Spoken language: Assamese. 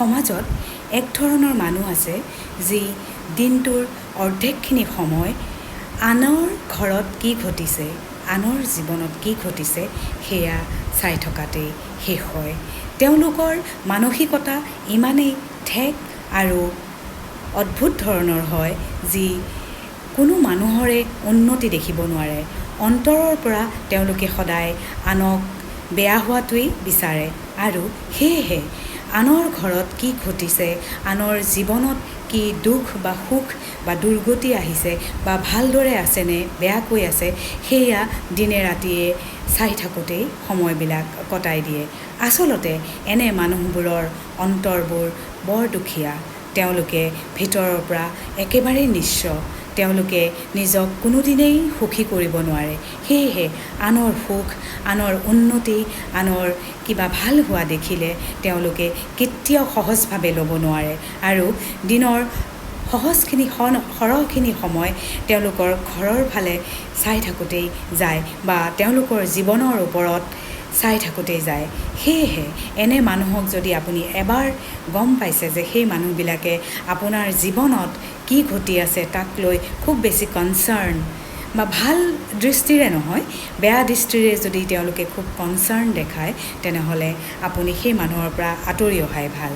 সমাজত এক ধৰণৰ মানুহ আছে যি দিনটোৰ অৰ্ধেকখিনি সময় আনৰ ঘৰত কি ঘটিছে, আনৰ জীৱনত কি ঘটিছে সেয়া চাই থকাতেই শেষ হয়। তেওঁলোকৰ মানসিকতা ইমানেই ঠেক আৰু অদ্ভুত ধৰণৰ হয় যি কোনো মানুহৰে উন্নতি দেখিব নোৱাৰে। অন্তৰৰ পৰা তেওঁলোকে সদায় আনক বেয়া হোৱাটোৱেই বিচাৰে আৰু সেয়েহে আনৰ ঘৰত কি ঘটিছে, আনৰ জীৱনত কি দুখ বা সুখ বা দুৰ্গতি আহিছে বা ভালদৰে আছেনে বেয়াকৈ আছে সেয়া দিনে ৰাতিয়ে চাই থাকোঁতেই সময়বিলাক কটাই দিয়ে। আচলতে এনে মানুহবোৰৰ অন্তৰবোৰ বৰ দুখীয়া। তেওঁলোকে ভিতৰৰ পৰা একেবাৰেই নিঃস্ব। তেওঁলোকে নিজক কোনোদিনেই সুখী কৰিব নোৱাৰে। সেয়েহে আনৰ সুখ, আনৰ উন্নতি, আনৰ কিবা ভাল হোৱা দেখিলে তেওঁলোকে কেতিয়াও সহজভাৱে ল'ব নোৱাৰে আৰু দিনৰ সহজখিনি সৰহখিনি সময় তেওঁলোকৰ ঘৰৰ ফালে চাই থাকোঁতেই যায় বা তেওঁলোকৰ জীৱনৰ ওপৰত চাই থাকোঁতেই যায়। সেয়েহে এনে মানুহক যদি আপুনি এবাৰ গম পাইছে যে সেই মানুহবিলাকে আপোনাৰ জীৱনত কি ঘটি আছে তাক লৈ খুব বেছি কনচাৰ্ণ বা ভাল দৃষ্টিৰে নহয়, বেয়া দৃষ্টিৰে যদি তেওঁলোকে খুব কনচাৰ্ণ দেখায়, তেনেহ'লে আপুনি সেই মানুহৰ পৰা আঁতৰি অহাই ভাল।